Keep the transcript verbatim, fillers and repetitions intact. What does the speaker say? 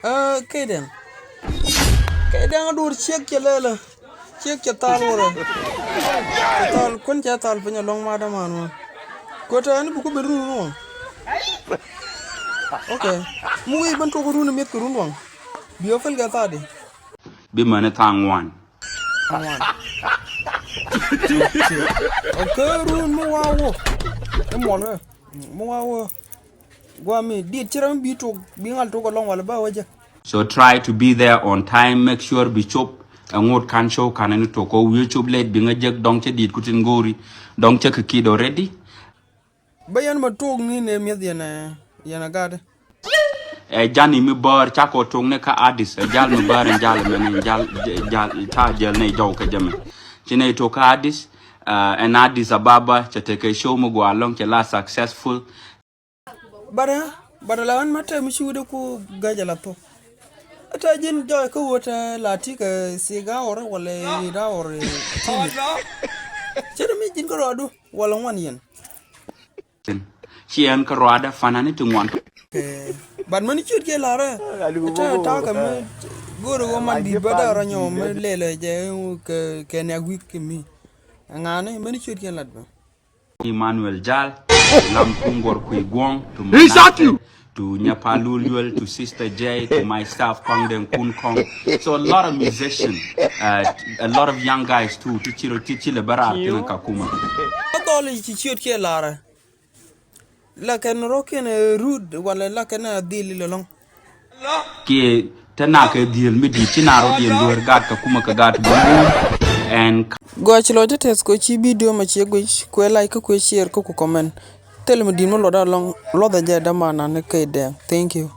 Aa, Kɛy Dɛŋ. Kɛy Dɛŋ a duur ciek cɛ lɛlɛ. Ciek cɛ thal wurɛ. Cɛ thal, kuän cɛ thal piny alɔŋ madam an wä. Kuɛ tɛ ni bi ku ben run wä. Ok. Mi wi̱i̱ ben tuɔk run mi̱eth kɛ run waŋ. Bi ɔ pil kɛ thaat di. Bi män thaŋ wan. Ok, run mi wa wä. Imuɔl wä. Mi wa wä. Guami, dit ci ram bi tok, bi ŋal tok alɔŋ wala ba wä jɛ. So try to be there on time, make sure bi cop. Ɛ ŋot kan show kan ni tok, kɔ wi̱i̱ cop late bi ŋa jek dɔŋ cɛ dit kutin gori. Dɔŋ cɛ kɛ kid already. Ba yɛn ma tok ni ne mieth yɛn, eh, yɛn a gat. Ɛ jani mi bär ca kɔ tok ne ka Addis, ɛ jal mi bär, ɛ jal mɛ ni jal, jal, ta jɛl ne jɔw kɛ jɛ mɛ. Ci ne tok ka Addis, eh, ɛn Addis Ababa, cɛ tekɛ show mi gua lɔŋ cɛ la successful. Bara, bara la ɣän ma te mi ci wut ku ga̱c ala thok. Ata ji̱n jɔy kä wut la ti kɛ sik hour wala eight hour, eh, tini. Cɛ mi ji̱n kä rɔɔdu wala ŋuan yɛn. Ci ɛn kä rɔɔdɛ fanani ti ŋuan. Eh, but mani ciöt kiɛ larɛ. Ata ta kɛ mi go̱o̱r wä man bi bä da rɔ nyɔ mi lɛlɛ jɛ kɛ, kɛ nɛ wi̱i̱ kɛ mi. Ŋani mani ciöt kiɛ lat bä. Emmanuel Jal, Lam Kungor Kui Guong, to He shot Manase, you! To Nyapa Lul Yuel, to Sister J, to myself, Kong Deng Kun Kong. So a lot of musicians, uh, a lot of young guys too, ti ci rɔ, ti ci lɛ bä raar tin Kakuma. A dhɔl i̱ ci ciöt kiɛ larɛ. La kɛn rɔ kiɛn, eh, rude, wala la kɛn a dhil ilɛ lɔŋ. Kiɛ te na kɛ dhiel mi di̱i̱t ci na rɔ diɛn lueer gaat Kakuma kɛ gaat Bumbu. Ɛn gɔc lɔc te tɛth kɔ ci video ma cie guic kuɛ like kä kuɛ share kä ku comment. Thil mi di̱i̱t mi luɔt alɔŋ luɔth a jɛ dämanan ni Kɛy Dɛŋ. Thank you.